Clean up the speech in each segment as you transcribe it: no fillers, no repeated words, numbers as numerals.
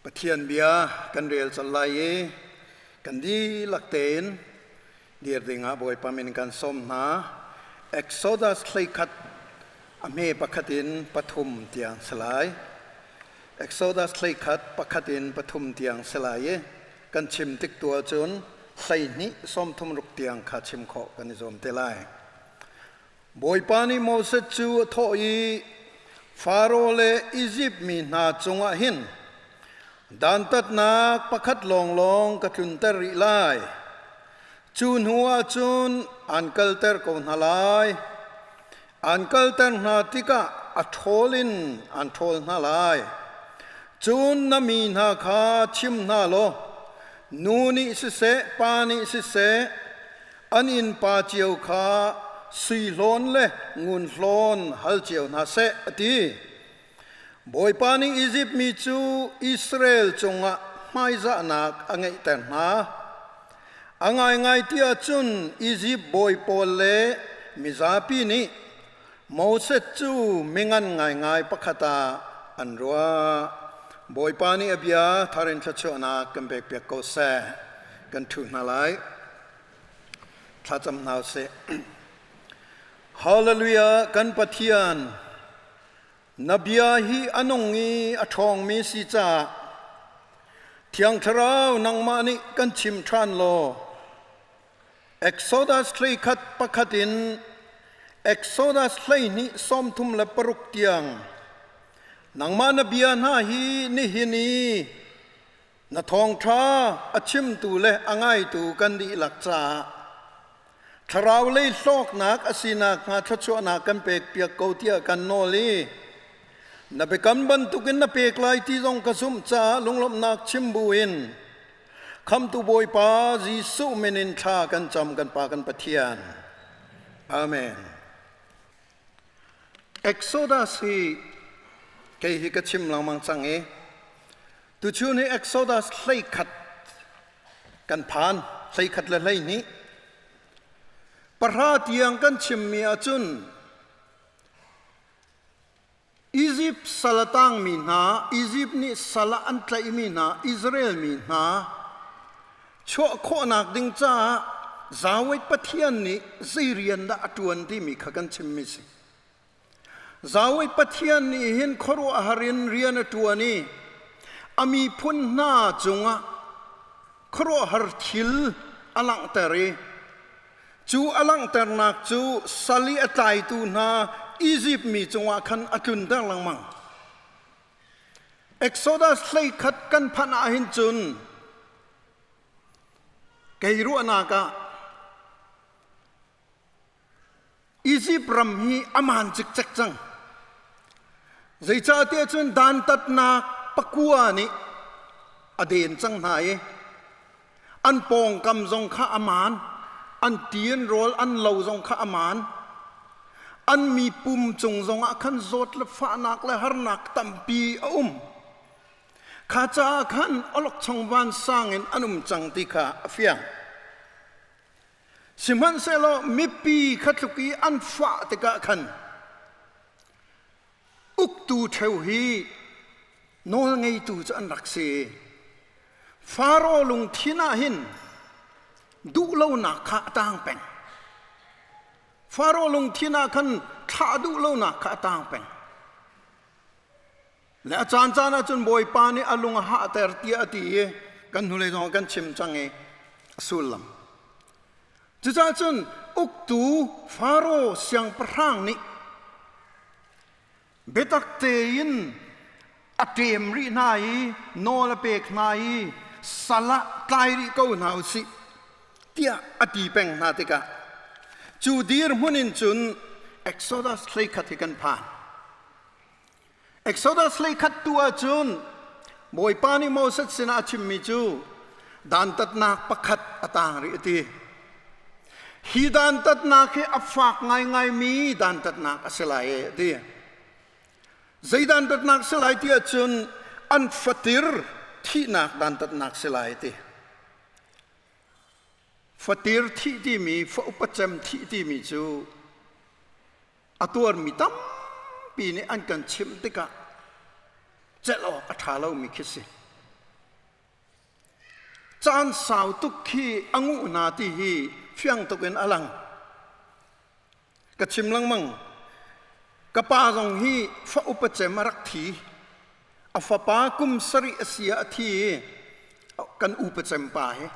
Pathian bia kan rel colh lai i kan dihlak tein dir dingah Bawipa min kan sawm hna. Exodus 13 a hme pakhat in pathum tiang si lai. Exodus 13 pakhat in pathum tiang si lai i kan chim tik tu ahcun 12 36 tiang kha chim khawh kan i zuam te lai. Bawipa nih Moses cu a thawh i, Faro le Izipt mi hna cungah hin dantatnak pakhat lawnglawng ka tlunter rih lai. Cu hnuah cun an kalter ko hna lai. An kalter hna tikah a ṭhawl in an ṭhawl hna lai. Cun na mi hna kha chim hna law, nu nih siseh, pa nih siseh, an innpa cio kha sui hlawn le ngun hlawn hal cio hna seh, a ti. Bawipa nih Izipt mi cu Israel cungah hmaizahnak a ngeihter hna. A ngaingai ti ahcun Izipt bawi pawl le mizapi nih Moses cu mingan ngaingai pakhat ah an ruah. Bawipa nih a bia thar in thluachuahnak kan pekpiak ko seh. Kan ṭhu hna lai. Thlacam hna usih. Hallelujah, kan Pathian, na bia hi a nung i a ṭhawngmi si caah Thiang Thlarau nangmah nih kan chim ṭhan law Exodus 31 pakhat in Exodus 12 36 tiang nangmah na bia hna hi nihin i na thawngṭha a chimtu le a ngaitu kan dihlak caah thlarau lei hlawknak a sinak hnga thluachuahnak kan pekpiak ko tiah kan nawl i na biakam bantukin na pek lai ti zong ka zumh caah lunglawmhnak chim buin Khamtu Bawipa Jesuh min in thla kan cam kan Pa kan Pathian. Amen. Exodus hi kei hi ka chim lengmang cang i tuchun hi Exodus 11 kan phan 11 le 12 pahra tiang kan chimmi ahcun Izipt sal a tangmi hna, Izipt nih sal ah an tlaihmi hna Israel mi hna chuah khawhnak ding caah Zawei Pathian nih zei rian dah a ṭuan timi kha kan chimmi si. Zawei Pathian nih hin khuaruahhar in rian a ṭuan i a miphun hna cungah khuaruahhar thil a langhter i Cu a langhternak cu sal i a tlaitu hna Izipt mi cungah khan a tlunter lengmang. Exodus 11 kan phanh ah hin cun kei ruahnak ah Izipt ram hi a maan cikcek cang. Zeicahtiah cun dantatnak pakua nih a den cang hna i an pawngkam zong kha a maan, an ti an rawl an lo zong kha a maan, an mi pum cung zongah khan zawt le fahnak le harnak tampi a um. Kha caah khan awlokchong vansang in an um cang ti kha a fiang. Sihmanhsehlaw mipi kha tluk i an fah tikah khan uktu ṭheo hi nawlngeitu cu an rak si. Faro lungthin ah hin duhlonak kha a tang peng. Faro lungthin ah khan thlah duhlonak kha a tang peng. Le a caancaan ahcun Bawipa nih a lung a hahter tiah a ti i kan hnulei zong kan chim cang i a sullam. Cucaah cun uktu Faro siangpahrang nih biatak tein a ṭem rih hna i nawl a pek hna i sal ah tlai rih ko hna u sih tiah a ti peng hna tikah cu dirhmun in cun Exodus 11 hi kan phan. Exodus 11 tu ahcun Bawipa nih Moses sinah a chimmi cu dantatnak pakhat a tang rih a ti. Hi dantatnak hi a fak ngaingaimi dantatnak a si lai e a ti. Zei dantatnak si lai ti ahcun an fatir thihnak dantatnak si lai a ti. Fatir thih timi, fa upa cem thih timi cu a tuarmi tampi nih an kan chimh tikah celh awk a ṭha lomi khi si. Caan sau tuk khi a nguh hna ti hi fiang tuk in a lang. Ka chim lengmang. Ka pa zong hi fa upa cem a rak thi. A fapa kum sarih a si ah a thi i kan upa cem pa hi.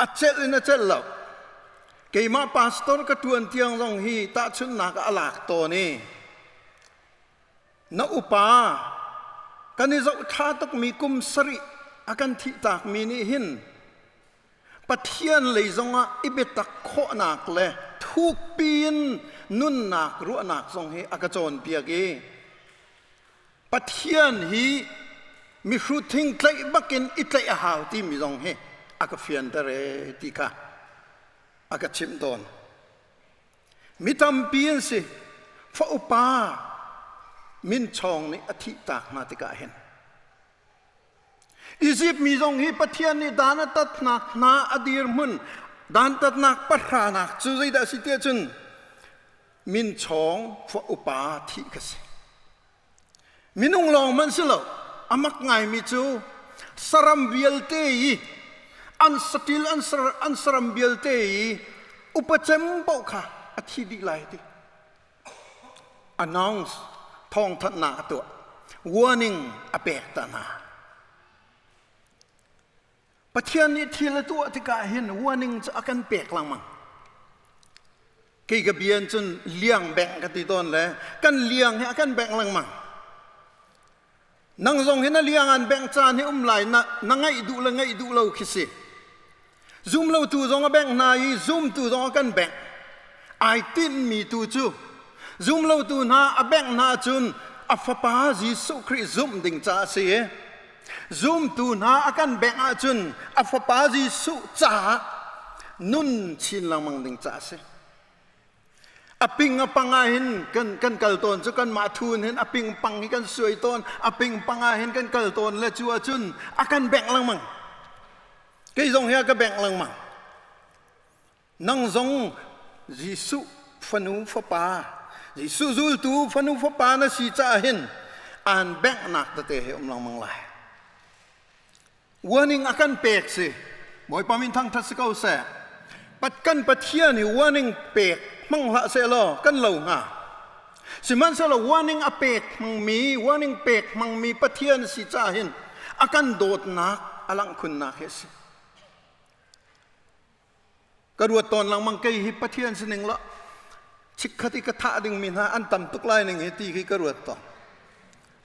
A celh in a celh lo. Keimah pastor ka ṭuan tiang zong hi tahchunhnak ah a lak tawn i na upa kan i zohthla tukmi kum sarih a kan thihtakmi nih hin Pathian lei zongah i biatak khawhnak le thukpi in nunnak ruahnak zong hi a ka cawnpiak i Pathian hi mihrut thing tlaih bakin i tlaih a hau timi zong hi a ka fianter e ti kha a ka chimh tawn. Mi tampi an si. Fa upa min chawng nih a thihtak hna tikah hin Izipt mi zong hi Pathian nih dan a tatnak hna a dirhmun dantatnak pahranak cu zeidah a si tiah cun min chawng fa upa thih kha si. Minung lawng hmanh si lo a mak ngaimi cu saram vialte i an saṭil an saram vialte i upa cem paoh kha a thi dih lai ti. Announce thawngthanhnak a tuah. Warning a pek ta hna. Pathian nih thil a tuah tikah hin warning cu a kan pek lengmang. Kei ka bian cun liang bengh ka ti tawn le kan liang hi a kan bengh lengmang. Nang zong hi na liang an bengh caan hi um lai na, na ngaih duh le ngaih duh lo khi si. Zum lo tu zong a bengh hna i zumtu zong a kan bengh. Ai tinhmi tu cu zum lo tu hna a bengh hna cun a fapa Jesuh Khrih zumh ding caah a si i zumtu hna a kan bengh ahcun a fapa Jesuh caah nun chin lengmang ding caah a si. A ping a pang ah hin kan, kan kal tawn cu kanmah thun hin a ping pang hi kan suai tawn a ping pang ah hin kan kal tawn le cu ahcun a kan bengh lengmang. Kei zong hi a ka bengh lengmang. Nang zong Jesuh fanu fapa Jesuh zultu fanu fapa na si caah hin aan benghnak tete he um lengmang lai. Warning a kan pek si. Bawipa min thangthat si ko seh. Pat kan Pathian hi warning pek hmang hlah seh law kan lo hnga. Sihmanhsehlaw warning a pek hmangmi, warning pek hmangmi Pathian si caah hin a kan dawtnak a langh khunnak hi a si. Ka ruat tawn lengmang kei hi Pathian sining la chikkhat i ka thah dingmi hna an tam tuk lai ning hi ti khi ka ruat tawn.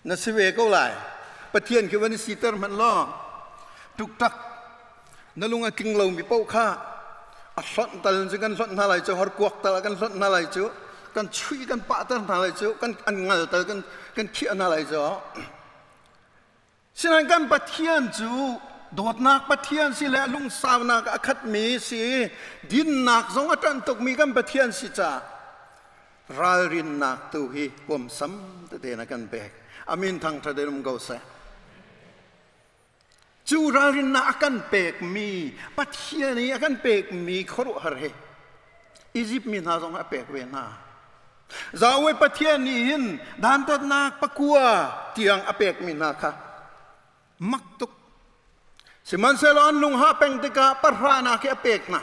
Na si ve ko lai. Pathian khi van i siter hmanh law tuktak na lung a tling lomi paoh kha a hlonh tal cu kan hlonh hna lai cu horkuak tal kan hlonh hna lai cu kan chuih kan pahter hna lai cu kan an ngal tal kan kan khiah hna lai cu Sinain kan Pathian cu dawtnak Pathian si le lungsaunak a khatmi si, dinnak zong a ṭanh tukmi kan Pathian si caah ralrinnak tu hi huamsam tete na kan pek. Amin thangṭhat in um ko seh. Cu ralrinnak a kan pekmi Pathian i a kan pekmi khuaruahhar hi Izipt mi hna zong a pek ve hna. Yahweh Pathian nih hin dantatnak pakua tiang a pekmi hna kha mak tuk. Sihmanhsehlaw an lung ha peng tikah pahranak hi a pek hna.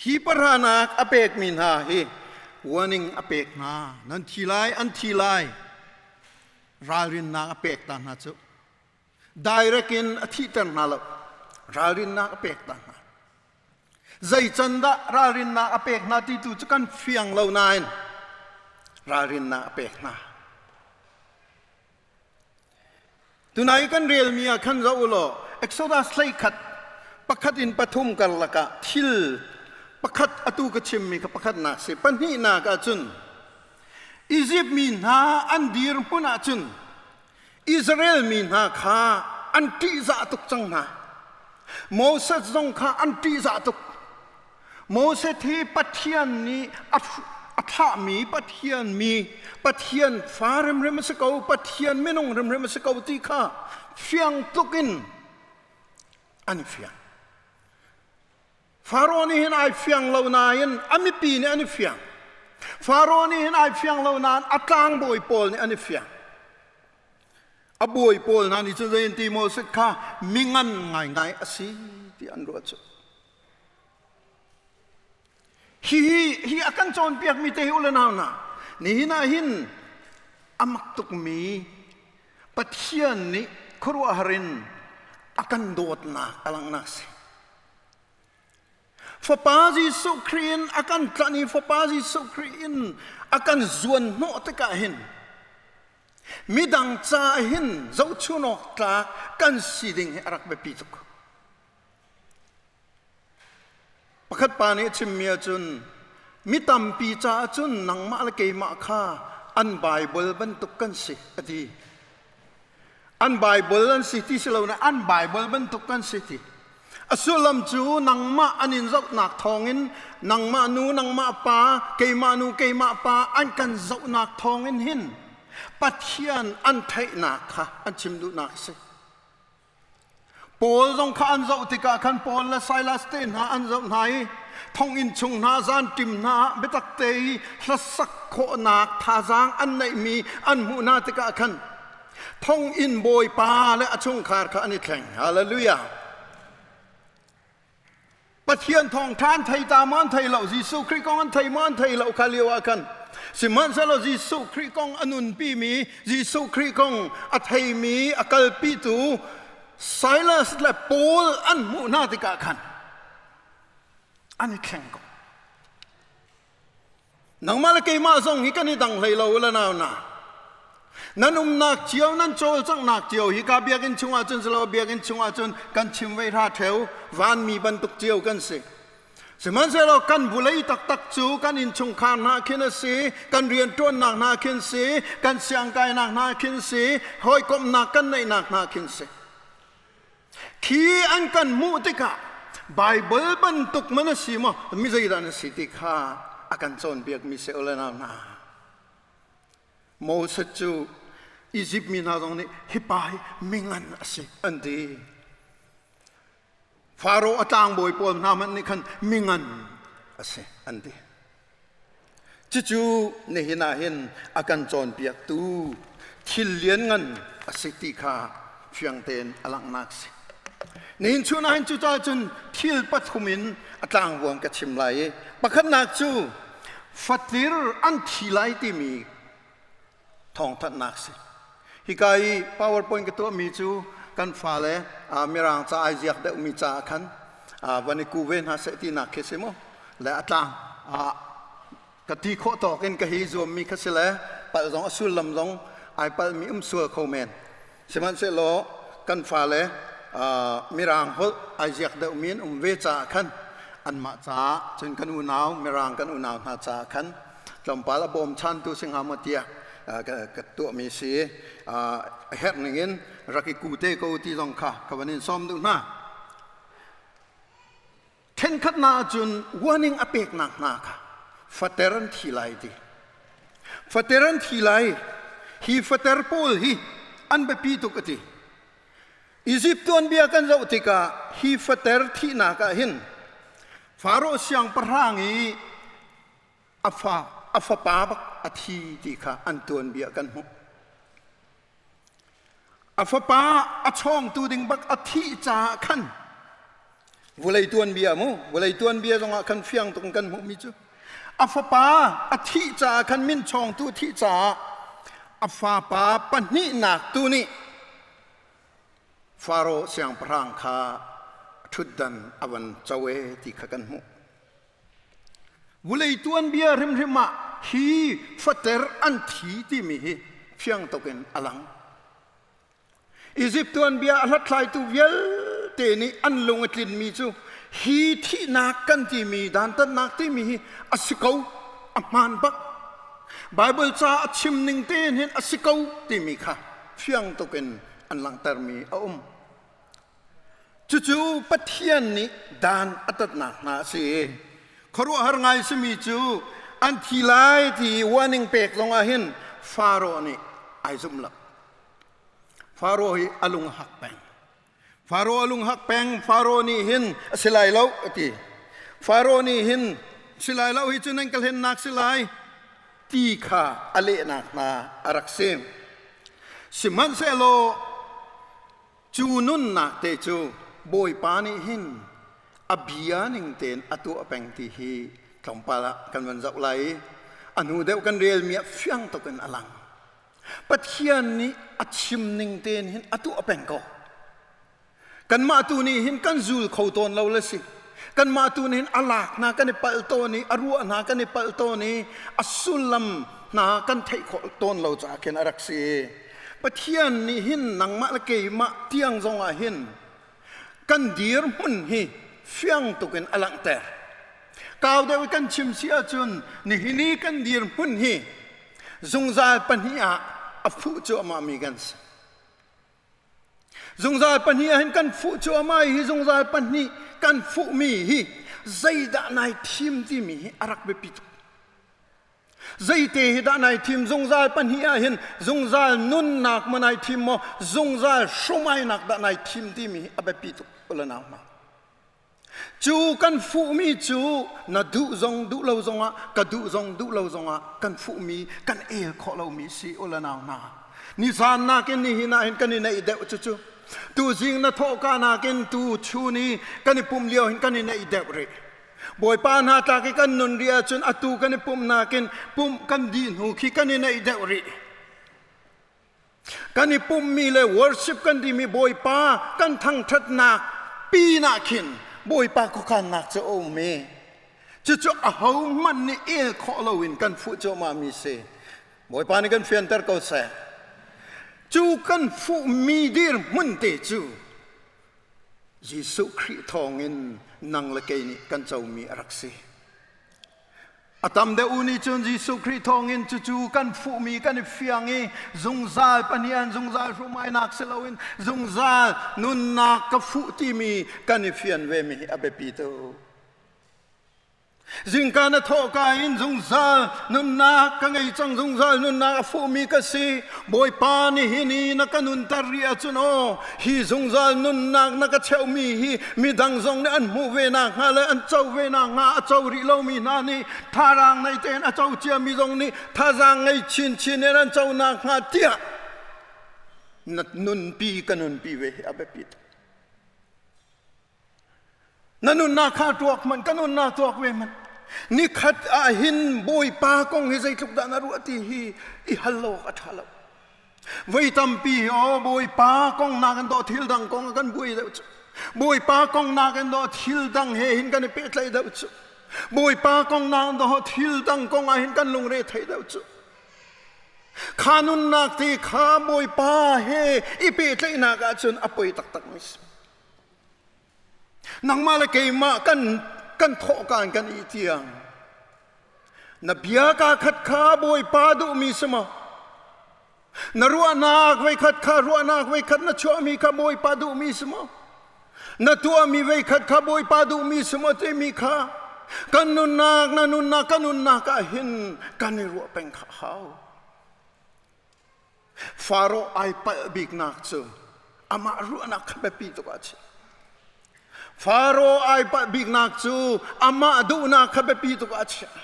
Hi pahranak a pekmi hna hi warning a pek hna. Nan thi lai, an thi lai. Ralrinnak a pek ta hna cu. Direct in a thihter hna lo. Ralrinnak a pek ta hna. Zei can dah ralrinnak a pek hna ti tu cu kan fiang lo nain ralrinnak a pek hna. Tunai kan relmi ah khan zoh u law Exodus 11 pakhat in pathum karlak ah thil pakhat atu ka chimmi kha pakhatnak si pahnihnak ah cun Izipt mi hna an dirhmun ah cun Israel mi hna kha an ṭihzah tuk cang hna. Moses zong kha an ṭihzah tuk. Moses hi Pathian nih a thlahmi Pathian mi, Pathian fa rimrim a si ko, Pathian minung rimrim a si ko ti kha fiang tuk in an i fiang. Faro nih hin ai fiang lo nain a mipi nih an i fiang. Faro nih hin ai fiang lo nain a tlangbawi pawl nih an i fiang. A bawi pawl hna nih cun zei an ti Moses kha mingan ngaingai a si ti an ruah cu. Hi hi a kan cawnpiakmi te hi u le nau hna, nihin ah hin a mak tukmi Pathian nih khuaruahhar in a kan dawtnak a langhnak si. Fapa Jesuh Khrih in a kan tlanh i Fapa Jesuh Khrih in a kan zuan hnawh tikah hin midang ca hin zohchun awk tlak kan si ding hi a rak biapi tuk. Pakhat pa nih a chimmi ahcun mi tampi caah cun nangmah le keimah kha an Baibal bantuk kan si a ti. An Baibal an si ti si lo na an Baibal bantuk kan si ti. A sullam cu nangmah an in zohnak thawngin nangmah nu nangmah pa keimah nu keimah pa an kan zohnak thawngin hin Pathian an theihnak kha an chim duhnak a si. Paul zong kha an zoh tikah khan Paul le Silas te hna an zoh hna i thonginn chung hna zanṭim hna ah biatak te i hlasak khawhnak thazaang an neihmi an hmuh hna tikah khan thonginn bawipa le a chungkhar kha an i thleng. Hallelujah. Pathian thawngṭha an thei ta maw an thei lo Jesuh Khrih kong an thei maw an thei lo kha lio ah khan sihmanhsehlaw Jesuh Khrih kong a nunpimi Jesuh Khrih kong a theimi a kalpitu Silas le Paul an hmuh hna tikah khan an i thleng ko. Nangmah le keimah zong hi kan i dang hlei lo la nau na. Nan umnak cio nan cawlcanghnak cio hi ka biakinn chungah cun silo biakinn chungah cun kan chim vei hra theu vanmi bantuk cio kan si. Sihmanhsehlaw kan vulei taktak cu kan innchungkhar hna khin a si, kan rianṭuannak hna khin si, kan siangkainak hna khin si, hawikomhnak kan neihnak hna khin si. Khi an kan hmuh tikah Baibal bantuk man a si maw mi zeidah na si ti kha a kan cawnpiakmi si le nau hna. Moses cu Izipt mi hna zong nih hi pa hi mingan a si an ti. Faro a tlangbawi pawl hna hmanh nih khan mingan a si an ti. Cucu nihin ah hin a kan cawnpiaktu thil lianngan a si ti kha fiang tein a langhnak a si. Nihin chun ah hin cucaah cun thil pathum in a tlangvuang ka chim lai i pakhatnak cu fatir an thi lai timi thawngthanhnak a si. Hika i PowerPoint ka tuahmi cu kan fale Mirang ca ai ziak deuhmi caah khan van i ku ve hna seh tinak khi si mu. Le a tlang ka ti khawh tawk in ka hi zuammi kha si le palh zong a sullam zong ai palhmi um sual kho men. Sihmanhsehlaw kan fale Mirang holh ai ziak deuhmi an um ve caah khan anmah caah cun kan unau Mirang kan unau hna caah khan tlawmpal a bawmchantu si hnga maw tiah ka tuahmi si a herh ningin rak i ku te ko ti zong kha ka van in sawm duh hna. Ṭhenkhat hna ahcun warning a peknak hna kha fater an thi lai ti. Fater an thi lai. Hi fater pawl hi an biapi tuk a ti. Izipt tuanbia kan zoh tikah hi fater thihnak ah hin Faro siangpahrang i a fa a fapa bak a thi ti kha an tuanbia kan hmuh. A fapa a chawngtu ding bak a thih caah khan vulei tuanbia mu vulei tuanbia zongah khan fiang tuk in kan hmuhmi cu a fapa a thih caah khan min chawngtu thih caah a fapa pahnihnak tu nih Faro siangpahrang kha ṭhutdan a van co e ti kha kan hmuh. Vulei tuanbia hrimhrim ah hi fater an thi timi hi fiang tuk in a lang. Izipt tuanbia a hlathlaitu vialte nih an lung a tlinmi cu hi thihnak kan timi dantatnak timi hi a si ko, a hmaan bak. Bible ca a chim ning tein hin a si ko timi kha fiang tuk in an langhtermi a um. Cucu Pathian nih dan a tatnak hna a si. Khuaruahhar ngai simi cu an thi lai ti warning pek zongah hin Faro nih ai zum lo. Faro hi a lung a hak peng. Faro a lung hak peng. Faro nih hin a si lai lo a ti. Faro nih hin si lai lo hi cu nan ka hlennak si lai ti kha a lehnak hna a rak si. Sihmanhsehlaw cu nunnak te cu Bawipa nih hin a bia ning tein a tuah peng ti hi tlawmpal ah kan van zoh lai i a hnu deuh kan relmi ah fiang tuk in a lang. Pathian nih a chim ning tein hin a tuah peng ko. Kanmah tu nih hin kan zul kho tawn lo le si. Kanmah tu nih hin a lak hna kan i palh tawn i a ruah hna kan i palh tawn i a sullam hna kan theih khawh tawn lo caah khin a rak si. Pathian nih hin nangmah le keimah tiang zongah hin kan dirhmun hi fiang tuk in a langhter. Kau deuh i kan chim si ahcun nihin i kan dirhmun hi zungzal pahnih ah a fuh cuahmah mi kan si. Zungzal pahnih ah hin kan fuh cuahmah i hi zungzal pahnih kan fuhmi hi zeidah nai thim timi hi a rak biapi tuk. Zeite hi dah nai thim zungzal pahnih ah hin zungzal nunnak maw nai thim maw zungzal hrumainak dah nai thim timi hi a biapi tuk ula nau hna. Cu kan fuhmi cu na duh zong duh lo zongah ka duh zong duh lo zongah kan fuhmi kan el khawh lomi si ula nau hna. Nizan nakin nihin ah hin kan i neih deuh cucu. Tuzing na thawhka nakin tu chun i kan i pum lio hin kan i neih deuh rih. Bawipa hna tlak i kan nun rih ahcun atu kan i pumh nakin pumh kan dih hnu khi kan i neih deuh rih. Kan i pumhmi le worship kan timi Bawipa kan thangṭhatnak pinah khin Bawipa khuakhannak cu a um i cucu ahohmanh nih el khawh loin kan fuh cuahmahmi si. Bawipa nih kan fianter ko seh. Cu kan fuhmi dirhmun te cu Jesuh Khrih thawngin nang le kei nih kan comi a rak si. A tam deuh u nih cun Jesuh Khrih thawngin cucu kan fuhmi kan i fiang i zungzal pahnih zungzal hrumainak si loin zungzal nunnak ka fuh timi kan i fian ve mi hi a biapi tuk. Zingka na thawhka in zungzal nunnak ka ngei cang zungzal nunnak a fuhmi ka si Bawipa nihin i na ka nunter rih ahcun aw hi zungzal nunnak na ka cheuhmi hi midang zong nih an hmuh ve nakhnga le an co ve nakhnga a co rih lomi hna nih thazaang nei tein a co ciami zong nih thazaang ngei chinchin in an co nakhnga tiah na nunpi ka nunpi ve hi a biapi tuk. Na nunnak kha tuak hmanh ka nunnak tuak ve hmanh nikhat ah hin Bawipa kong hi zeitluk dah na ruah ti hi i hal lo awk a ṭha lo. Voi tampi hi aw Bawipa kong nakin dawh thil dang kong ah kan buai deuh cu. Bawipa kong nakin dawh thil dang he hin kan i pehtlaih deuh cu. Bawipa kong nakin dawh thil dang kong ah hin kan lungre thei deuh cu. Kha nunnak te kha Bawipa he i pehtlaihnak ahcun a poi taktak mi si. Nangmah le keimah kan kan thawhkaan kan i tiang na bia kaa khat kha Bawipa duhmi si maw? Na ruahnak voikhat kha ruahnak voikhat na chuahmi kha Bawipa duhmi si maw? Na tuahmi voikhat kha Bawipa duhmi si maw timi kha kan nunnak na nunnak ka nunnak ah hin kan i ruah peng kha hau. Faro ai palh biknak cu amah ruahnak kha biapi tuk ah a chiah. Faro ai palh biknak cu amah duhnak kha biapi tuk ah a chiah.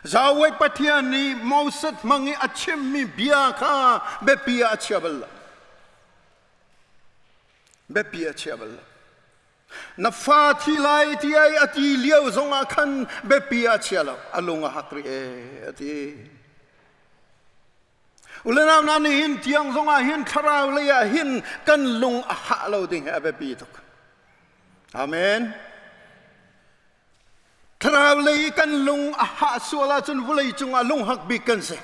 Yahweh Pathian nih Moses hmang i a chimmi bia kha biapi ah a chia bal lo. Biapi a chia bal lo. Na fa thi lai ti ai a ti lio zongah khan biapi ah chia lo. A lung a hak rih e a ti. Ulenau hna nihin tiang zongah hin thlarau lei ah hin kan lung a hah lo ding hi a biapi tuk. Amen. Thlarau lei kan lung a hah sual ahcun vawlei cungah lunghak bik kan si.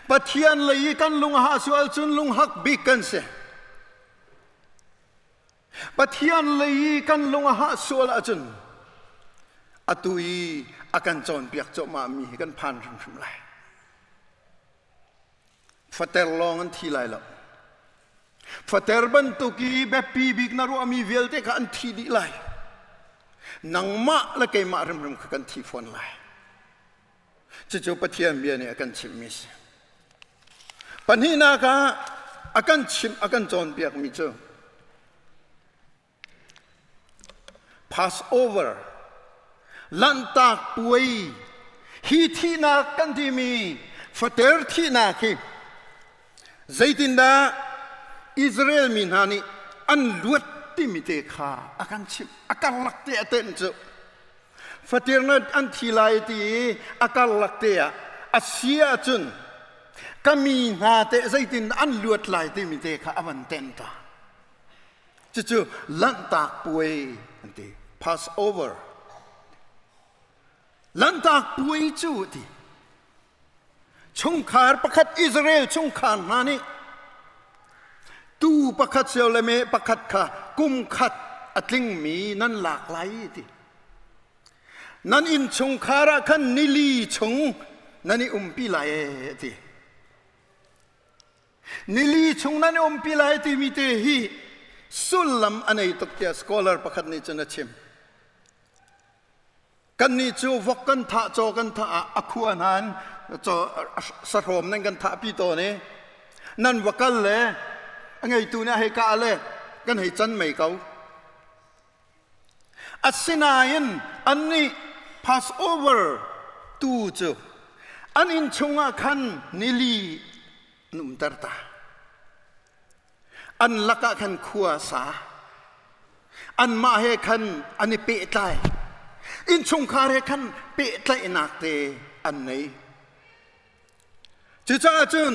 Pathian lei i kan lung a hah sual cun lunghak bik kan si. Pathian lei i kan lung a hah sual ahcun atu i a kan cawnpiak cuahmah mi hi kan phan hrimhrim lai. Fater lawng an thi lai lo. Fater bantuk i biapi bik na ruahmi vialte kha an thi dih lai. Nangmah le keimah hrimhrim kha kan thi fawn lai. Cucu Pathian bia nih a kan chimhmi si. Pahnihnak ah a kan chimh a kan cawnpiakmi cu Passover Lanhtak puai hi thihnak kan timi fater thihnak hi. Zeitindah Israel mi hna nih an luat timi te kha a kan chimh. A karlak te a tenh cu. Fatir na an thi lai ti i a karlak te ah a si ahcun ka mi hna teh zeitin an luat lai timi te kha a van tenh ta. Cucu Lanhtak puai an ti. Passover. Lanhtak puai cu ti. Chungkhar pakhat Israel chungkhar hna nih tuu pakhat cio le meh pakhat kha kum khat a tlingmi nan lak lai ti. Nan inn chungkhar ah khan nili chung nan i umpi lai e ti. Nili chung nan i umpi lai timi te hi sullam a nei tuk tiah scholar pakhat nih cun a chim. Kannih cu vok kan thah, caw kan thah ah a khua hna in sahrawm nan kan thahpi tawn i nan va kal le a ngeitu nih a hei kah le kan hei can mei ko. Asinain annih Passover tu cu an inn chungah khan nili an umter ta. An lakah khan khua a sa. Anmah he khan an i pehtlai. Innchungkhar he khan pehtlaihnak te an nei. Cucaah cun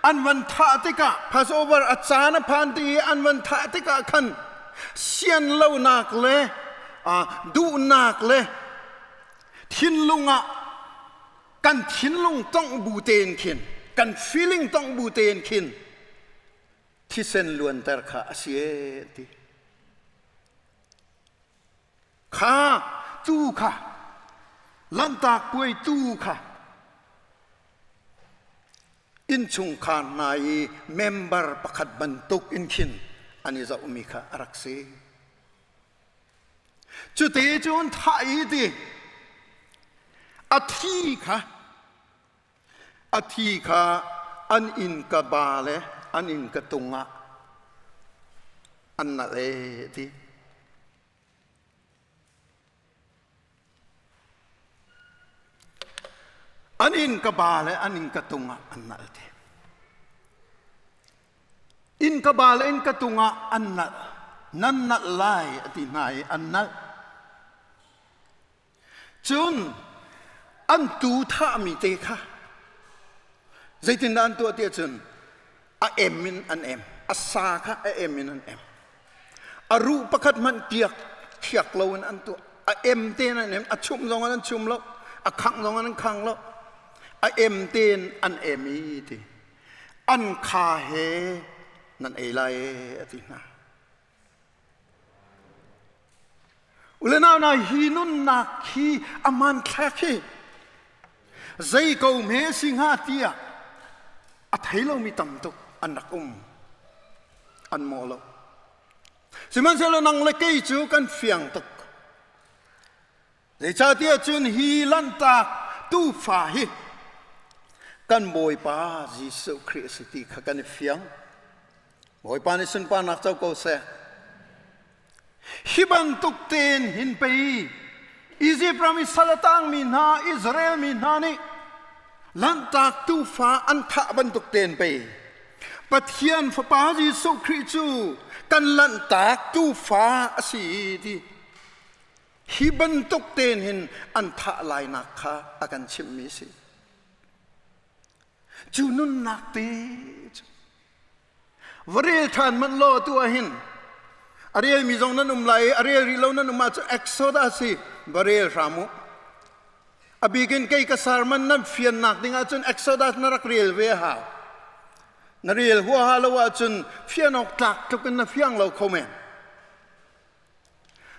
an van thah tikah Passover a caan a phan ti i an van thah tikah khan sian lonak le duhnak le thinlung ah kan thinlung tongh bu tein khin kan feeling tongh bu tein khin thisen luanter kha a si e ti kha tu kha lanhtak puai tu kha innchungkhar hna i member pakhat bantuk in khin an i zohmi kha a rak si. Cuti cun thah i ti a thi kha A thi kha an inn ka ba le an inn ka tung ah an nalh ee ti. An inn ka ba le an inn ka tung ah an nalh ti. Inn ka ba le inn ka tung ah an nalh. Nan nalh lai a ti hna i an nalh. Cun an tuu thahmi te kha zeitindah an tuah ti ahcun a em in an em, a sa kha a em in an em. A ruh pakhat hmanh tiak thiak loin an tuah. A em tein an em, a chumh zong an chum lo, a khangh zong an khang lo. A em tein an em i ti. An kha he nan ei lai e a ti hna. Ule nau na hi nunnak hi a hmanthlak hi zei ko hme si hnga tiah a thei lomi tam tuk an rak um an mawh lo sihmanhsehlaw nang le kei cu kan fiang tuk Zeicahtiah cun hi Lanhtak tuufa hi kan Bawipa Jesuh Khrih a si ti kha kan i fiang. Bawipa nih sunparnak co ko seh. Hi bantuk tein hin pei Izipt ram i sal a tangmi hna Israel mi hna nih Lanhtak tuufa an thah bantuk tein pei Pathian Fapa Jesuh Khrih cu kan Lanhtak tuufa a si ti Hi bantuk tein hin an thah lainak kha a kan chimhmi a si. Cu nunnak te cu va rel ṭhan hmanh law tu ah hin a relmi zong nan um lai i a rel rih lo nan um ahcun Exodus hi va rel hram u. A bikin kei ka sermon nan fiannak ding ahcun Exodus na rak rel ve a hau. Na rel huaha lo ahcun fian awk tlak tluk in na fiang lo kho men.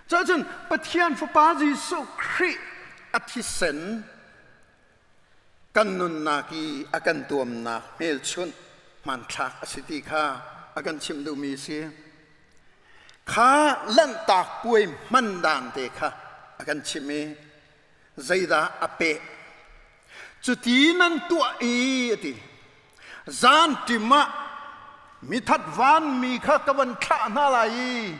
Cuahcun Pathian Fapa Jesuh Khrih a thisen kan nunnak i a kan tuamnak hmelchunh hmanthlak a si ti kha a kan chimh duhmi a si. Kha Lanhtak puai hman dan te kha a kan chimh i zeidah a peh. Cuti nan tuah i a ti. Zan ṭim ah mithat vanmi kha ka van thlah hna lai i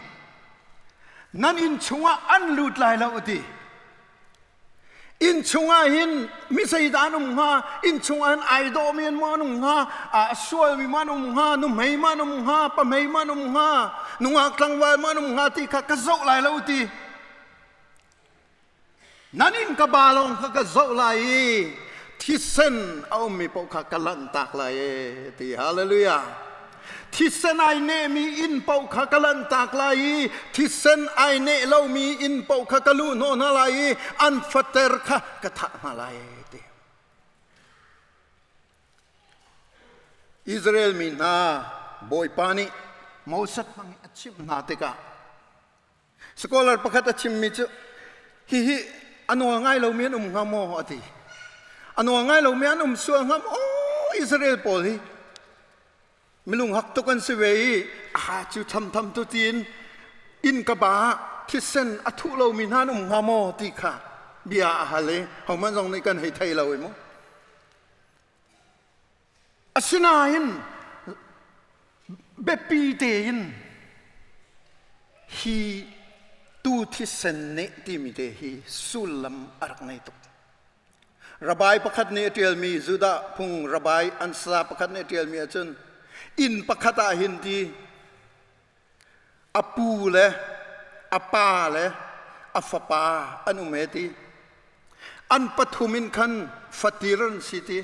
nan inn chungah an lut lai lo a ti. Inn chungah hin mi zeidah an um hnga? Inn chungah hin ai dawhmi an maw an um hnga? A sualmi maw an um hnga? Nuhmei maw an um hnga? Pahmei maw an um hnga? Nungak tlangval maw an um hnga ti kha ka zoh lai lo ti. Nan inn ka ba lawng kha ka zoh lai i thisen a ummi paoh kha ka lanhtak lai e ti. Hallelujah. Thisen ai nehmi inn paoh kha ka lanhtak lai i thisen ai neh lomi inn paoh kha ka luhhnawh hna lai i an fater kha ka thah hna lai ti. Israel mi hna Bawipa nih Moses hmang in a chimh hna tikah Scholar pakhat a chimmi cu hihi a nawl ngai lomi an um hnga maw a ti. A nawl ngai lomi an um sual hnga maw Israel pawl hi milung hak tuk an si ve i a cu thamtham tu tiin inn ka ba thisen a thuh lomi hna an um hnga maw ti kha bia a hal i hohmanh zong nih kan hei thei lo i mu. Asinain biapi tein hi tu thisen nih timi te hi sullam a rak ngei tuk. Rabbi pakhat nih a ṭialmi Judah phung rabbi an sa pakhat nih a ṭialmi ahcun inn pakhat ah hin ti a pu le a pa le a fapa an um e ti. An pathum in khan fatir an si ti.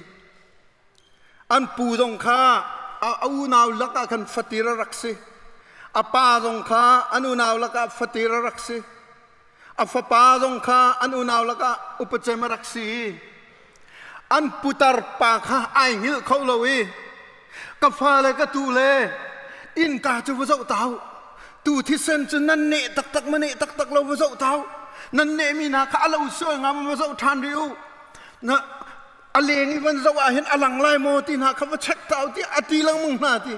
An pu zong kha a unau lakah khan fatir a rak si. A pa zong kha an unau lakah fatir a rak si. A fapa zong kha an unau lakah upacem a rak si. An putar pa kha ai hngilh kho lo i ka fale ka tu le innka cu va zoh ta u tu thisen cu nan neh taktak ma neh taktak lo va zoh ta u nan nehmi hna kha a lo sual nga ma va zoh ṭhan rih u na a leng i van zoh ah hin a lang lai maw ti hna kha va check ta u ti a ti lengmang hna ti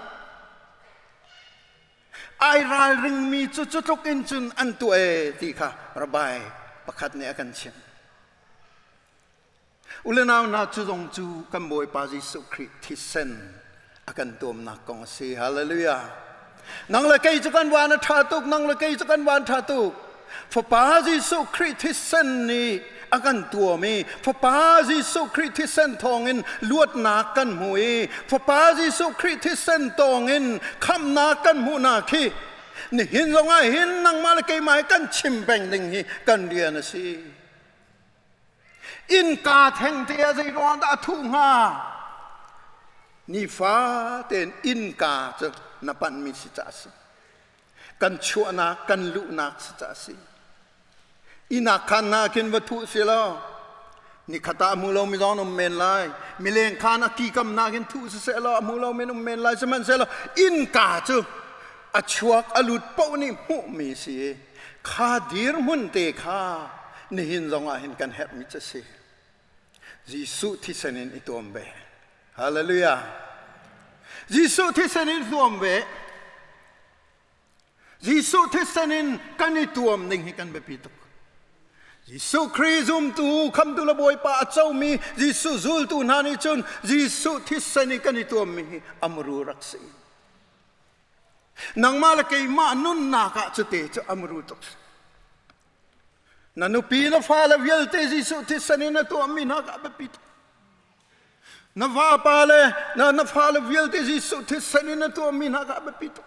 Ai ralringmi cu cu tluk in cun an tuah e ti kha Rabbi pakhat nih a kan chimh. U le nau hna cu zong cu kan Bawipa Jesuh Khrih thisen a kan tuamnak kong a si. Hallelujah. Nang le kei cu kan van a ṭha tuk, nang le kei cu kan van ṭha tuk. Fapa Jesuh Khrih thisen nih a kan tuam i Fapa Jesuh Khrih thisen thawngin luatnak kan hmu i Fapa Jesuh Khrih thisen tawngin khamhnak kan hmuhnak hi nihin zongah hin nangmah le keimah hi kan chim peng ding hi kan rian a si. Innka theng te ah zei ruang dah a thuh hnga? Nifa tein innka cu na panhmi si ca a si. Kan chuahnak, kan luhnak si ca a si. Innak khan na khin va thuh si law nikhat ah a hmu lomi zong um men lai. Mileng khan a ki kam nakin thuh siseh law a hmu lomi um men lai. Sihmanhsehlaw innka cu a chuak a lut paoh nih hmuhmi si i kha dirhmun te kha nihin zongah hin kan herhmi cu a si. Jesuh thisen in i tuam ve. Hallelujah. Jesuh thisen in tuam ve. Jesuh thisen in kan i tuam ning hi kan biapi tuk. Jesuh Khrih zumtu khamtu le Bawipa a comi Jesuh zultu hna nih cun Jesuh thisen i kan i tuammi hi amru rak si. Nangmah le keimah nunnak ah cute cu amru tuk. Na nupi na fale vialte Jesuh thisen in na tuahmi hna kha biapi tuk. Na vapa le na, na fale vialte Jesuh thisen in na tuahmi hna kha biapi tuk.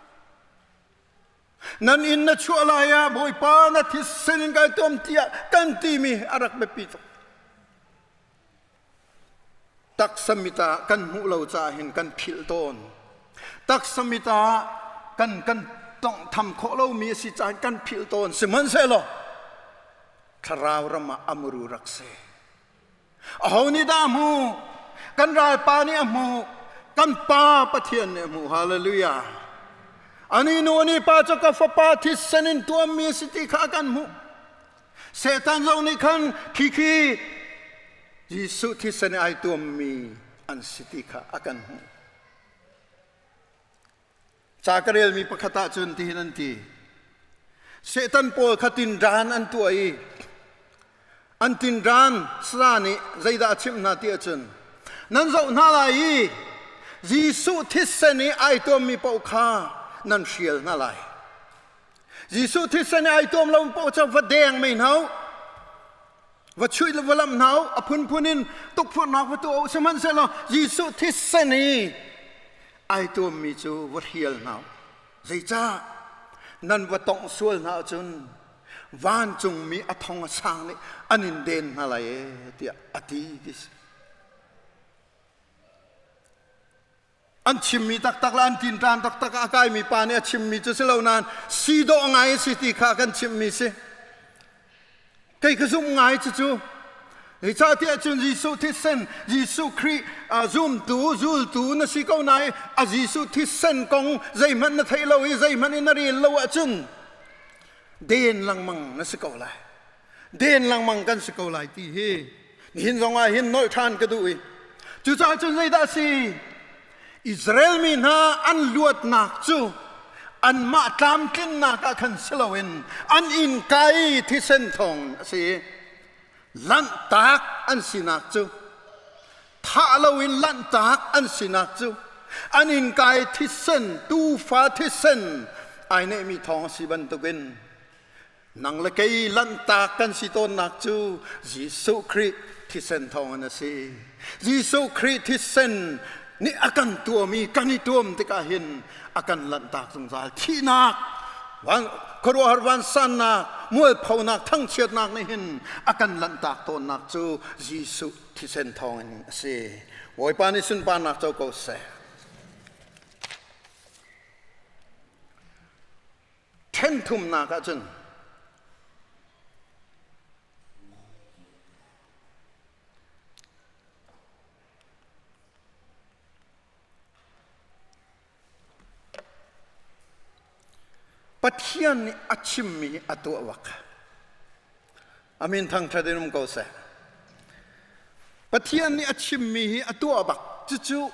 Nan inn na chuah lai ah Bawipa na thisen in kai tuam tiah kan timi a rak biapi tuk. Taksa mit ah kan hmuh lo caah hin kan philh tawn. Taksa mit ah kan kan tonghtham khawh lomi a si caah kan philh tawn. Sihmanhsehlaw thlarau ram ah amuru rak si. Aho nih dah a hmuh? Kan ralpa nih a hmuh. Kan pa Pathian nih a hmuh. Hallelujah. Ani nu ani pa cu ka fapa thisen in tuammi a si ti kha a kan hmuh. Satan zong nih khan khi khi Jesuh thisen i ai tuammi an si ti kha a kan hmuh. Ca ka relmi pakhat ah cun tihin an ti. Satan pawl kha tinran an tuah i an tinran sara nih zeidah a chimh hna ti ahcun nan zoh hna lai i Jesuh thisen i ai tuammi paoh kha nan hrial hna lai. Jesuh thisen i ai tuam lo paoh cu va deng mei hna u. Va chuih le va lamh hna u, a phunphun in tukforhnak va tuah u, sihmanhsehlaw Jesuh thisen i ai tuammi cu va hrial hna u. Zeicah? Nan va tongh sual hna ahcun vancungmi a thong a sang nih an in den hna lai ee tiah a ti ti si. An chimmi taktak le an tinṭan taktak a kaimi pa nih a chimmi cu si lo nain si dawh ngai a si ti kha kan chimmi si. Kei ka zumh ngai cucu. Zeicahtiah cun Jesuh thisen, Jesuh Khrih zumtu, zultu na si ko nain a Jesuh thisen kong zeihmanh na theih lo i zeihmanh in na rel lo ahcun den lengmang na si ko lai. Den lengmang kan si ko lai ti hi nihin zong ah hin nolh ṭhan ka duh i cucaah cun zeidah a si? Israel mi hna an luatnak cu anmah tlamtlinnak ah khan si loin an innka i thisen thawng a si i lanhtak an sinak cu thah loin lanhtak an sinak cu an innka i thisen tuufa thisen ai nehmi thawng a si bantukin Nang le kei lanhtak kan si tawnnak cu Jesuh Khrih thisen thawngin a si. Jesuh Khrih thisen nih a kan tuam i kan i tuam tikah hin a kan lanhtak zungzal. Thihnak, khuaruahhar vansannak, mualphonak, thangchiatnak nih hin a kan lanhtak tawnnak cu Jesuh thisen thawngin a si. Bawipa nih sunparnak co ko seh. Ṭhenthumnak ahcun Pathian nih a chimmi a tuah bak. Amin thangṭhat in um ko seh. Pathian nih a chimmi hi a tuah bak. Cucu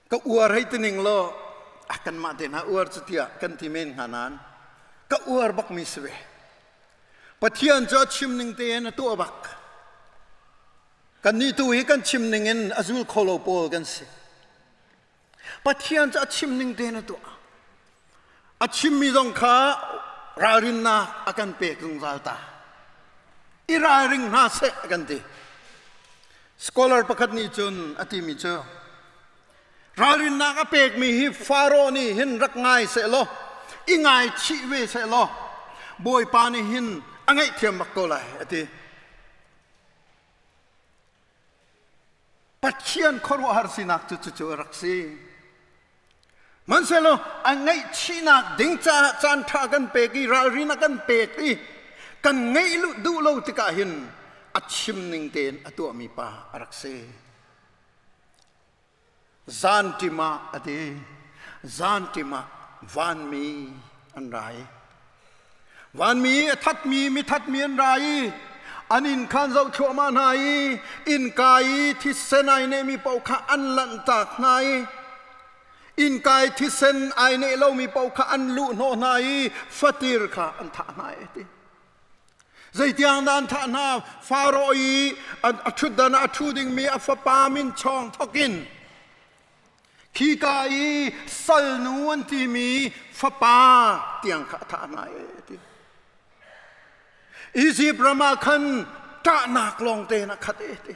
Ka uar hei ti ning law a kanmah te hna uar cu tiah kan ti men hnga nain ka uar bakmi si ve. Pathian cu a chim ning tein a tuah bak. Kannih tu hi kan chim ning in a zul kho lo pawl kan si. Pathian cu a chim ning tein a tuah. A chimmi zong kha ralrinnak a kan pek zungzal ta. I ralring hna seh a kan ti. Scholar pakhat nih cun a timi cu ralrinnak a pekmi hi Faro nih hin rak ngai seh law i ngaichih ve seh law Bawipa nih hin a ngaihthiam bak ko lai a ti. Pathian khuaruahhar sinak cu cucu a rak si. Hmanhsehlaw a ngaihchihnak ding caah caan ṭha kan pek i ralrin a kan pek i kan ngeih duh lo tikah hin a chim ning tein a tuahmi pa a rak si. Zanṭim ah a ti. Zanṭim ah vanmi an ra i Vanmi a thatmi mithatmi an ra i an inn kha an zoh thluahmah hna i innka i thisen ai nehmi paoh kha an lanhtak hna i innka i thisen ai neh lomi paoh kha an luhhnawh hna i fatir kha an thah hna e ti. Zeitiang dah an thah hna? Faro i a ṭhutdan ah a ṭhu dingmi a fapa min chawng thawkin Khika i salnu an timi fapa tiang kha a thah hna e ti. Izipt ram ah khan ṭahnak lawng tein a khat e ti.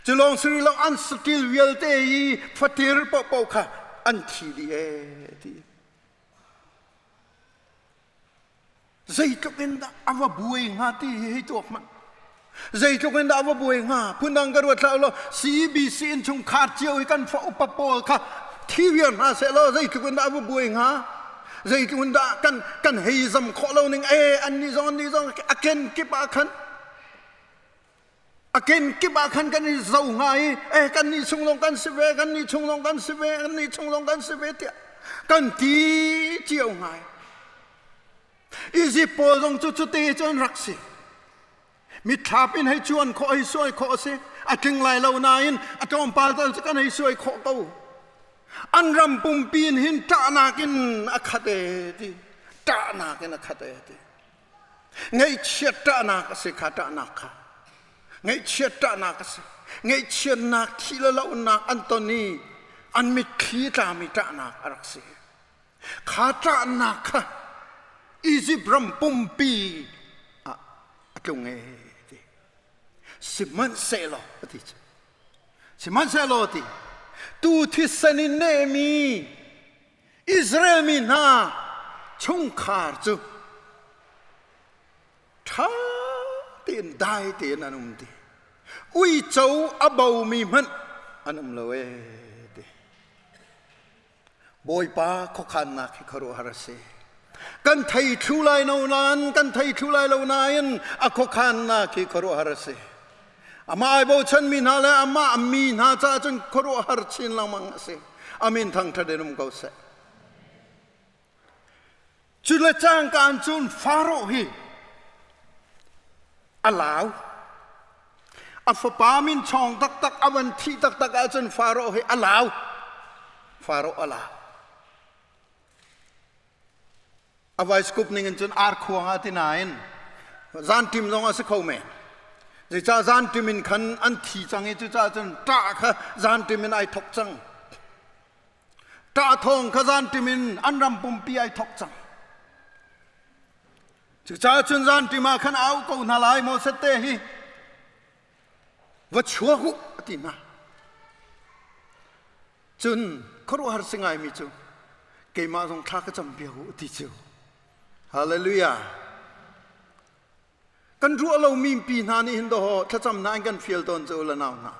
Cu lawng si lo an saṭil vialte i fatir paohpaoh kha an thi dih e ti. Zeitluk in dah a va buai hnga ti hi hei tuak hmanh. Zeitluk in dah a va buai hnga? Phundang ka ruat hlah law CBC in chungkhar cio i kan fa upa pawl kha thi viar hna seh law zeitluk in dah a va buai hnga? Zeitluk in dah kan kan hei zam khawh lo ning e annih zong annih zong a ken kip ah khan a ken kip ah khan kan i zo hnga i e kan nih chung zong kan si ve kan nih chung zong kan si ve kan nih chung zong kan si ve tiah kan ti cio ngai Izipt pawl zong cu cuti cun rak si mitthla in hei cuan khawh hei suai khawh a si a tling lai lo nain a tlawmpal tal cu kan hei suai khawh ko an ram pumpi in hin ṭahnak in a khat e ti ṭahnak in a khat e ti Ngaihchiat ṭahnak a si kha ṭahnak kha. Ngaihchiat ṭahnak a si. Ngaihchiatnak thih le lohnak an ton i an mitthli tlami ṭahnak a rak si. Kha ṭahnak kha Izipt ram pumpi tlung e ti. Sihmanhsehlaw a ti cu. Sihmanhsehlaw ti tu thisen in nehmi Israel mi hna chungkhar cu ṭha tein dai tein an um ti. Uico a bomi hmanh an um lo ee ti. Bawipa khuakhannak hi khuaruahhar a si. Kan thei thlu lai no nain kan thei thlu lai lo nain a khuakhannak hi khuaruahhar a si. Amah ai bochanmi hna le amah mi hna caah cun khuaruahhar chin lengmang a si. Amin thangṭhat in um ko seh. Cu le cangka in cun Faro hi a lau. A fapa min chawng taktak a van thih taktak ahcun Faro hi a lau. Faro a lau. A vice kup ning in cun ar khuang ah ti nain zanṭim zong a si kho men. Zeicah zanṭim in khan an thi cang i cucaah cun ṭah kha zanṭim in ai thok cang. Ṭah thawng kha zanṭim in an ram pumpi ai thok cang. Cucaah cun zanṭim ah khan au ko hna lai Moses te hi va chuak u a ti hna. Cun khuaruahhar si ngaimi cu keimah zong thla ka campiak u a ti cu. Hallelujah. Kan ruah lomi pi hna nih hin dawh thlacam hna in kan fial tawn cu la nau hna.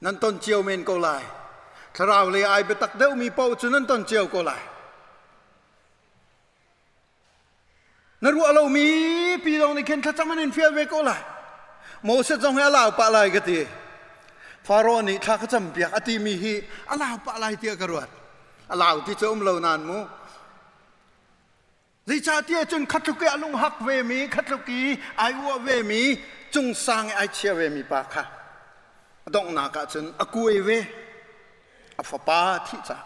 Nan ton cio men ko lai. Thlarau lei ai biatak deuhmi paoh cu nan ton cio ko lai. Na ruah lomi pi zong nih khin thlacam an in fial ve ko lai. Moses zong hi a lau pah lai ka ti. Faro nih thla ka cam piak a timi hi a lau pah lai tiah ka ruat. A lau ti cu um lo nain mu. Zeicahtiah cun khatluk i a lunghak vemi, khatluk i ai uah vemi, cungsang i ai chia vemi pa kha a donghnak ah cun a kuai ve. A fapa thih caah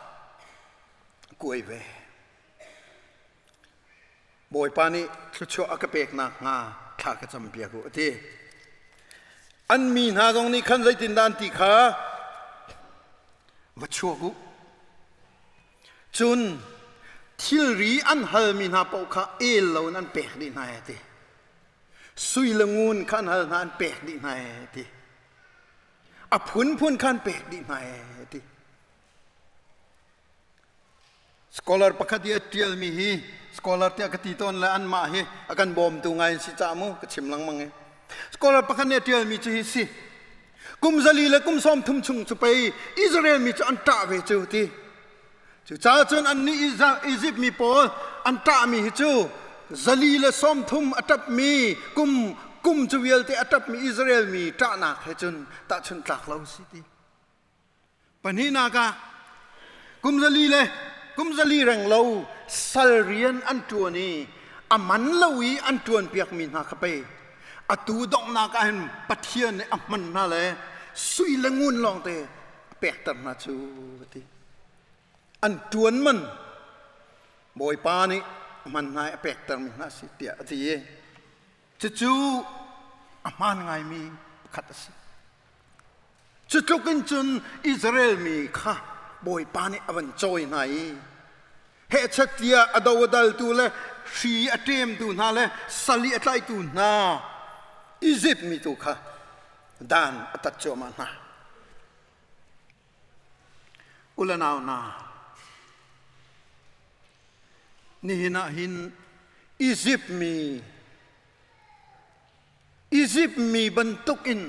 a kuai ve. Bawipa nih thluachuah a ka pek nakhnga thla ka campiak u a ti. An mi hna zong nih khan zeitindah an ti kha va chuak u. Cun thilri an halmi hna paoh kha el loin an pek dih hna a ti. Sui le ngun kha an hal hna an pek dih hna a ti. A phunphun kha an pek dih hna a ti. Scholar pakhat i a ṭialmi hi scholar tiah ka ti tawn le anmah hi a kan bawmtu ngai an si caah mu ka chim lengmang i scholar pakhat nih a ṭialmi cu hi si kum 4 le kum 30 chung cu pei Israel mi cu an ṭah ve cu ti cucaah cun annih Izipt mi pawl an ṭahmi hi cu 130 a ṭapmi kum kum cu vialte a ṭapmi Israel mi ṭahnak he cun tahchunh tlak lo si ti Pahnihnak ah kum 4 le kum 4 renglo sal rian an ṭuan i a man lo i an ṭuanpiakmi hna kha pei atu donghnak ah hin Pathian nih a hman hna le sui le ngun lawngte a pekter hna cu a ti. An ṭuan man Bawipa nih a hman hna i a pektermi hna a si tiah a ti i cucu a hmaan ngaimi pakhat a si. Cu tluk in cun Israel mi kha Bawipa nih a van cawi hna i hehchet tiah a do a daltu le hri a ṭemtu hna le sal i a tlaitu hna Izipt mi tu kha dan a tat cuahmah hna. U le nau hna, nihin ah hin Izipt mi Izipt mi bantukin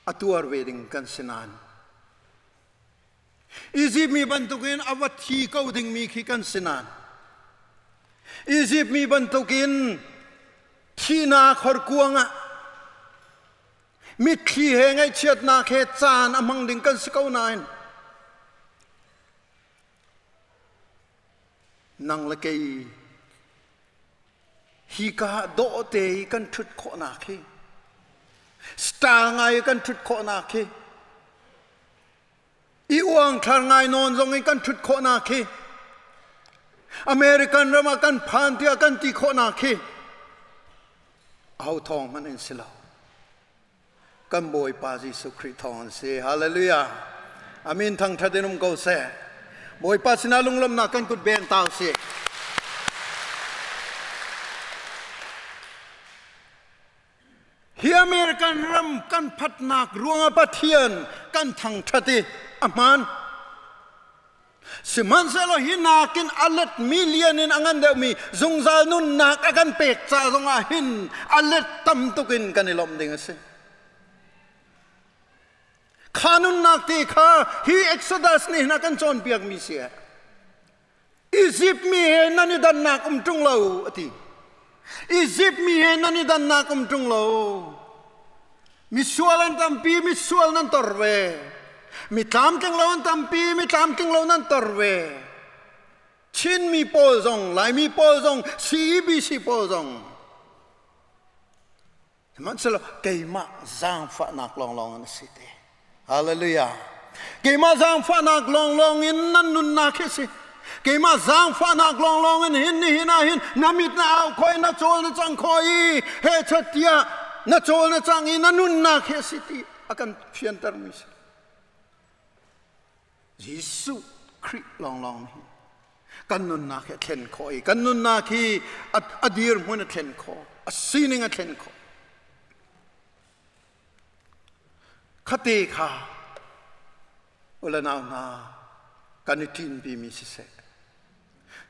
a tuar ve ding kan si nain Izipt mi bantukin a va thi ko dingmi khi kan si nain Izipt mi bantukin thihnak horkuang ah mitthli he ngaihchiatnak he caan a hmang ding kan si ko nain nang le kei Hika dawhte i kan ṭhut khawhnak hi star ngai i kan ṭhut khawhnak hi i uangthlar ngai nawn zong in kan ṭhut khawhnak hi American ram ah kan phan tiah kan ti khawhnak hi aho thawng hmanh in si lo. Kan Bawipa Jesuh Khrih thawng an si. Hallelujah. Amin thangṭhat in um ko seh. Bawipa sinah lunglawmhnak kan kut beng ta usih. American ram kan phatnak ruangah Pathian kan thangṭhat i a hmaan. Sihmanhsehlaw hi nakin a let million in a ngan deuhmi zungzal nunnak a kan pek ca zongah hin a let tam tuk in kan i lawmh ding a si. Kha nunnak te kha hi Exodus nih hin a kan cawnpiakmi si. Izipt mi he nan i dannak um ṭung lo a ti. Izipt mi he nan i dannak um ṭung lo. Misual an tampi, misual nan tor ve. Mi tlamtling lo an tampi, mi tlamtling lo nan tor ve. Chinmi pawl zong, Laimi pawl zong, CEBC pawl zong. Sihmanhsehlaw keimah zaangfahnak lawnglawng in a si te. Hallelujah. Keimah zaangfahnak lawnglawng in nan nunnak hi a si. Keimah zaangfahnak lawnglawng in hin nihin ah hin na mit na au khoi na cawl na cang khoi i he chat tiah na cawl na cang i na nunnak hi a si ti a kan fiantermi si. Jesuh Khrih lawnglawng hi kan nunnak hi a thlen khawh i kan nunnak hi a dirhmun a thlen khawh, a sining a thlen khawh. Khate kha ule nau hna kan i ṭinpimi siseh,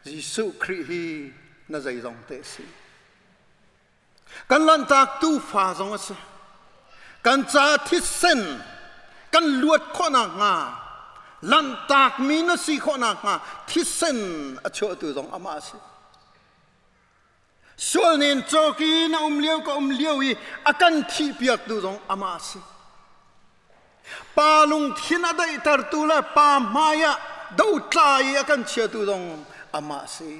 Jesuh Khrih hi na zeizong te a si. Kan lanhtak tuufa zong a si. Kan ca thisen kan luat khawh nakhnga lanhtakmi na si khawh nakhnga thisen a chuahtu zong amah a si. Sual nen cawk i na um lio ka um lio i a kan thihpiaktu zong amah a si. Pa lungthin a daihtertu le pa hmai ah dotla i a kan chiatu zong amah a si.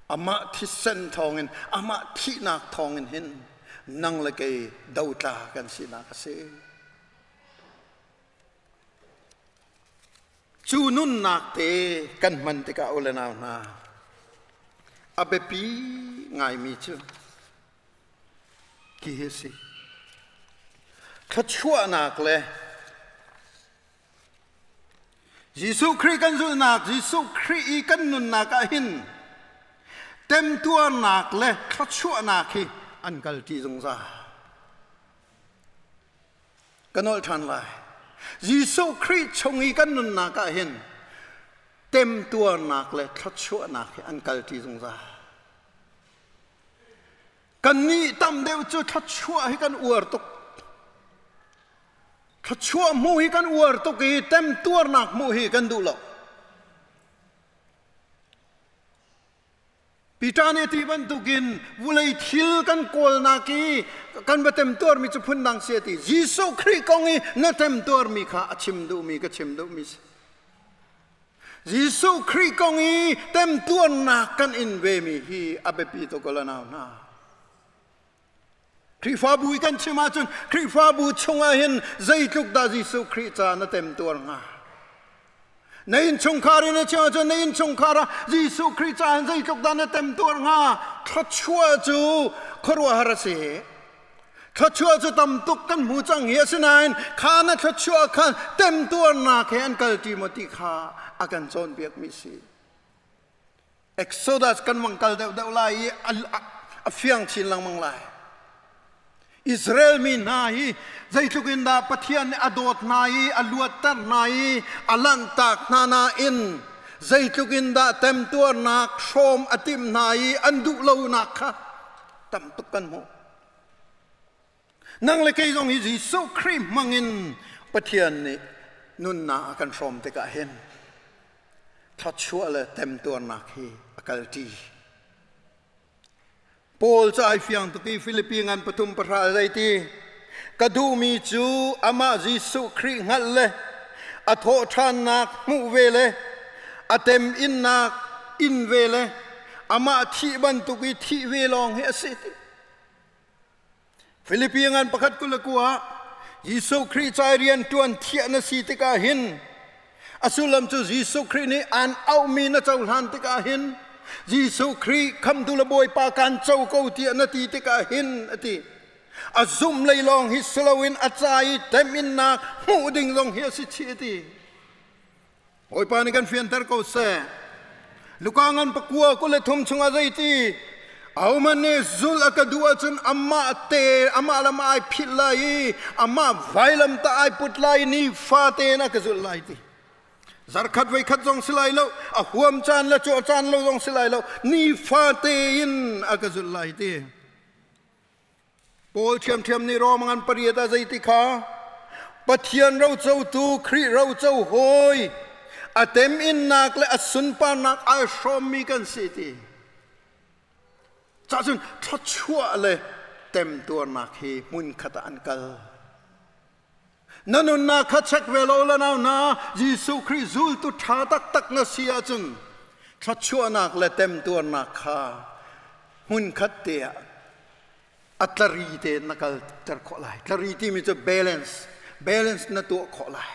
Amah thisen thawngin, amah thihnak thawngin hin nang le kei dotla kan sinak a si. Cu nunnak te kan hman tikah u le nau hna, a biapi ngaimi cu hi hi a si. Thluachuahnak le Jesuh Khrih kan zulhnak, Jesuh Khrih i kan nunnak ah hin temtuarnak le thluachuahnak hi an kalṭi zungzal. Ka nolh ṭhan lai. Jesuh Khrih chung i kan nunnak ah hin temtuarnak le thluachuahnak hi an kalṭi zungzal. Kannih tam deuh cu thluachuah hi kan uar tuk. Thluachuah hmuh hi kan uar tuk i temtuarnak hmuh hi kan duh lo. Peter nih ti bantukin vulei thil kan kawlnak i kan va temtuarmi cu phundang si a ti. Jesuh Khrih kong i na temtuarmi kha a chim duhmi ka chim duhmi si. Jesuh Khrih kong i temtuarnak kan in vemi hi a biapi tuk ko nau hna. Khrihfabu i kan chim ahcun Khrihfabu chungah hin zeitluk dah Jesuh Khrih ca na temtuar hnga? Na innchungkhar in na chim ahcun na innchungkhar ah Jesuh Khrih ca hin zeitluk dah na temtuar hnga? Thluachuah cu khuaruahhar a si. Thluachuah cu tam tuk kan hmu cang hi asinain kha na thluachuah khan temtuarnak he an kalṭi maw ti kha a kan cawnpiakmi si. Exodus kan vang kal deuhdeuh lai i a fiang chin lengmang lai. Israel mi hna hi zeitluk in dah Pathian nih a dawt hna i a luatter hna i a lanhtak hna nain zeitluk in dah temtuarnak hrawm a timh hna i an duh lonak kha tam tuk kan hmuh. Nang le kei zong hi Jesuh Khrih hmangin Pathian nih nunnak a kan hrawm tikah hin thluachuah le temtuarnak hi a kalṭi. Paul cu ai fiang tuk i Filipi ngan 3:10 zeiti ka duhmi cu amah Jesuh Khrih hngalh le a thawhṭhannak hmuh ve le a teminnak in ve le amah thih bantuk i thih ve lawng hi a si ti. Filipi ngan 1:29 Jesuh Khrih ca rian ṭuan thiah na si tikah hin a sullam cu Jesuh Khrih nih aan auhmi na cohlan tikah hin Jesuh Khrih khamtu le Bawipa kaan co ko tiah na ti tikah hin a ti. A zumh lei lawng hi si loin a ca i teminnak hmuh ding zong hi a si chih a ti. Bawipa nih kan fianter ko seh. Luka ngan 9:23 chungah zeiti? Ahohmanh nih zulh a ka duh ahcun amah te amah lam ai philh lai i amah vailam tah ai put lai i nifate in a ka zulh lai ti. Zarkhat voikhat zong si lai lo, a huam caan le cawh caan lo zong si lai lo, nifate in a ka zulh lai ti. Paul ṭhiamṭhiam nih Rom ngan pariat ah zeiti kha Pathian rocotu Khrih roco hawi a teminnak le a sunparnak ai hrawmmi kan si ti. Cahcun thluachuah le temtuarnak hi hmunkhat ah an kal. Na nunnak kha check ve lo la nau na Jesuh Khrih zultu ṭha taktak na si ahcun thluachuahnak le temtuarnak kha hmunkhat te ah a tlari tein na kalter khawh lai. Tlari timi cu balance, balance na tuah khawh lai.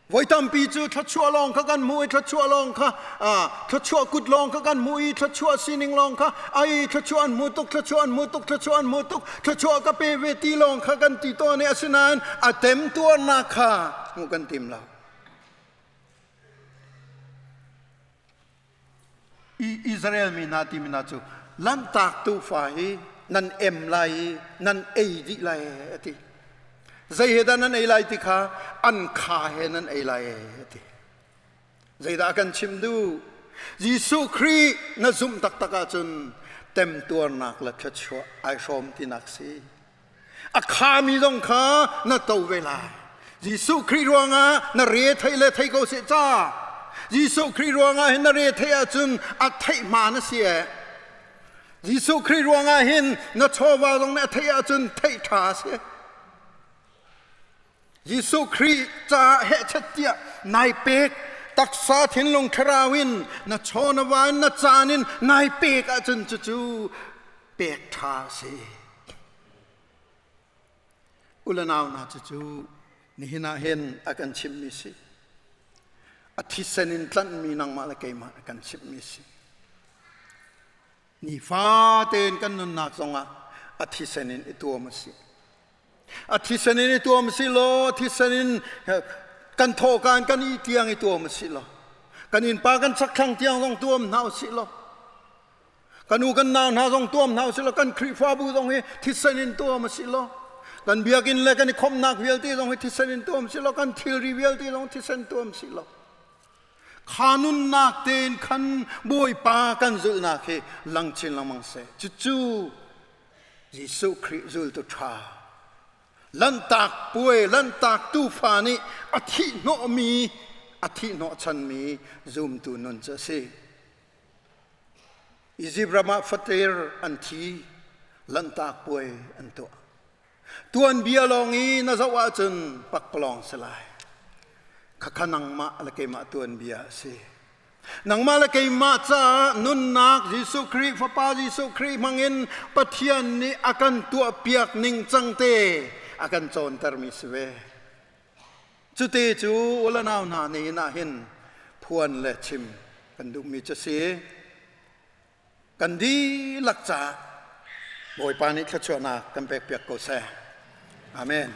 Voi tampi cu thluachuah lawng kha kan hmuh i thluachuah lawng kha thluachuah kut lawng kha kan hmuh i thluachuah sining lawng kha ai thluachuah an hmu tuk thluachuah an hmu tuk thluachuah an hmu tuk thluachuah ka pe ve ti lawng kha kan ti tawn i asinain a temtuarnak kha hmuh kan tim lo. Israel mi hna timi hna cu Lanhtak tuufa hi nan em lai i nan ei dih lai a ti. Zei he dah nan ei lai ti kha an kha he nan ei lai a ti. Zeidah kan chim duh? Jesuh Khrih na zumh taktak ahcun temtuarnak le thluachuah ai hrawm tinak si. A khami zong kha na to ve lai. Jesuh Khrih ruangah na re thei le thei ko seh ca. Jesuh Khrih ruangah hin na re thei ahcun a theih hma na si ee. Jesuh Khrih ruangah hin na chawva zong nih a theih ahcun theih ṭha a si. Jesuh Khrih caah hehchet tiah nai pek taksa thinlung thlarau in na chaw na va in na caan in nai pek ahcun cucu pek ṭha a si. U le nau hna cucu nihin ah hin a kan chimhmi si. A thisen in tlanhmi nangmah le keimah a kan chimhmi si. Nifa tein kan nunnak zongah a thisen in i tuam a si. A thisen in i tuam si law, thisen in kan thawhkaan kan ih tiang i tuam si law, kan innpa kan chakthlang tiang zong tuam hna usih law, kan u kan nau hna zong tuam hna usih law, kan Khrihfabu zong hi thisen in tuam si law, kan biakinn le kan i khawmhnak vialte zong hi thisen in tuam si law, kan thilri vialte zong thisen tuam si law, kha nunnak tein khan Bawipa kan zulhnak hi lang chin lengmang seh. Cucu Jesuh Khrih zultu ṭha Lanhtak puai Lanhtak tuufa nih a thihhnawhmi a thihhnawhchanmi zumtu nun cu a si. Izipt ram ah fater an thi Lanhtak puai an tuah. Tuanbia lawng i na zoh ahcun pakpalawng si lai. Khakha nangmah le keimah tuanbia a si. Nangmah le keimah caah nunnak Jesuh Khrih Fapa Jesuh Khrih hmangin Pathian nih a kan tuahpiak ning cang te a kan cawntermi si ve. Cute cu u le nau hna nihin ah hin phuan le chim kan duhmi cu si. Kan dihlak caah Bawipa nih thluachuahnak kan pekpiak ko seh. Amen.